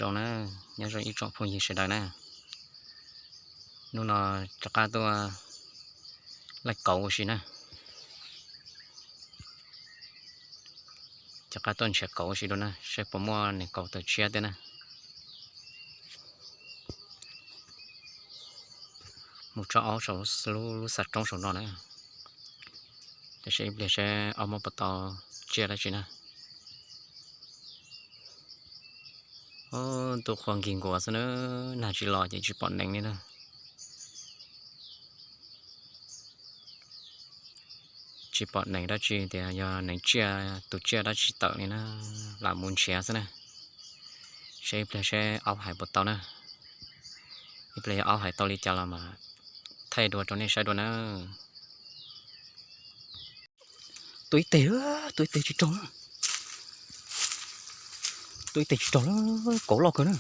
Zoo na, nyob zoo ib tsoom phooj ywg sawv daws na. Hnub no rov qab tuaj laij kauv ua si na. Rov qab tuaj nrhiav kauv ua si dua na, saib puas muaj neeg kauv tawm tshiab thiab na. Mus tso aub saum lub xav roob saum no na. Tab sis ib pliag saib aub muab puas tau tsiaj dab tsi na. Ntuj qhua nkig nkuav xwb na, nag tsis los ces tsis pom neev li na. Tsis pom neev dab tsi tias yog neev tsiaj tus tsiaj dab tsi tawm li na, lam mus nrhiav xwb na. Saib ib pliag saib aub hais puas tau na. Ib pliag yog aub hais tau li cas los mas thaij dua rau nej saib dua na. Tua ib teg, tua ib teg tsis raug. Tua ib teg tsis raug, kauv loj kawg na.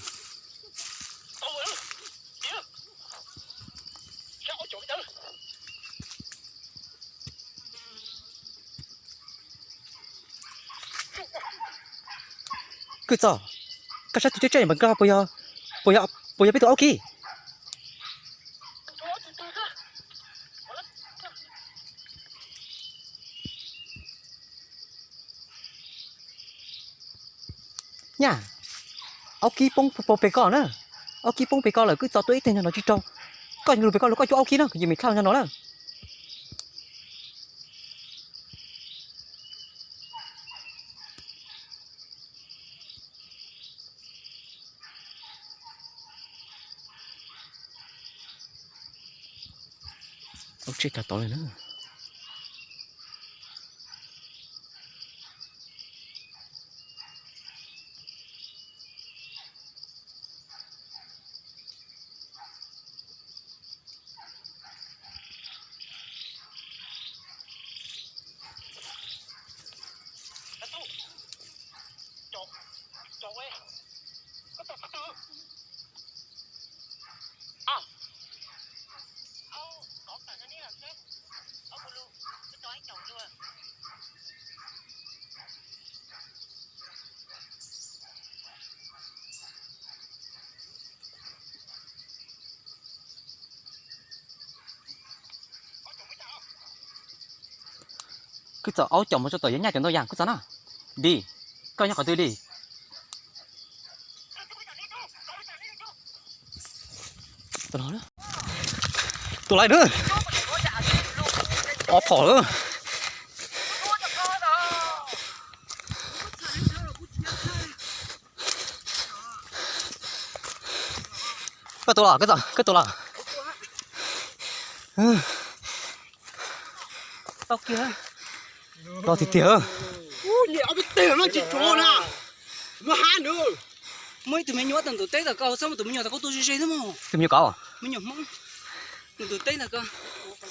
Kwj Txos, koj saib tus tsiaj tsiaj mas koj puas yog, puas yog peb tus aub kib? Nyaj, aub kib poob pem koj na. Aub kib poob pem koj lawm, Kwj Txos tua ib teg nyob no tsis raug. Koj lug pem koj los koj cuab aub kib no, kuv yeej me thlaj nyob no lawm. Aub tseb kag tod li na. Kwj Txos, aub caum mus rau tom yav nyaj cov ntau yam, Kwj Txos na. Di, koj nyob qhov twg di? Tus lawm na. Ob phom lawm. Koj tua los, Kwj Txos, koj tua los. Tau kiag. Tau tiag tiag. Muaj hab nws. Muaj ib tug me nyuam tawm ntug teb tom ko, txhob muaj tus me nyuam tawm ko tua ze ze thiab mog. Tus me nyuam kov? Me nyuam Hmoob. Tus ntug teb tom ko. Txhob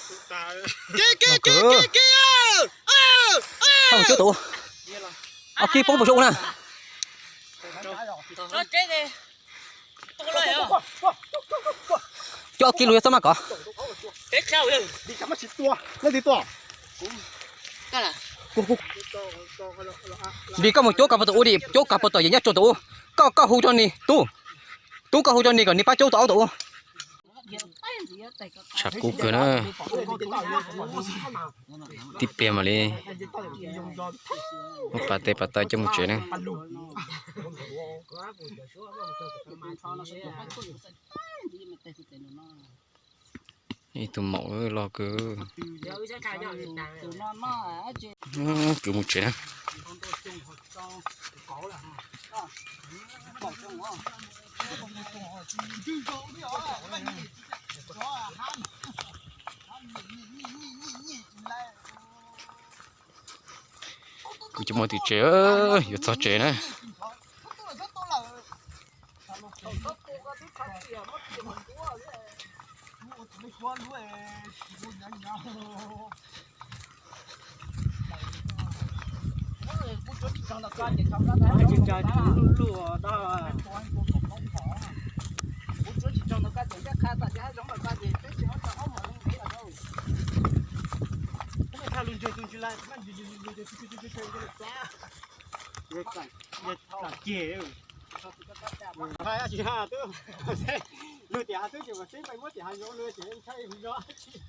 mus cuab tus. Ob kib poob puas zoo na. Cuab ob kib lus yuav txhob maj kov. Di, koj mus cuab kag puag tom ub di, cuab kag puag tom yav nyaj rau tom ub. Koj, koj hu rau nws, tub. Tub, koj hu rau nws kom nws pab cuab tom aub tom ub. Tshav kub kawg na. Tib pliag mam li muab pas tes pas taw coj mus tsev na. Ib tug maum loj kawg. Kwv mus tsev na. Kuv cov muaj tim tsev, yuav txog tsev na. Hais tsis hais twb, luag tias hais twb ces mus tib pais muab tias hav zoov luag ces ntshai mus zov tsis.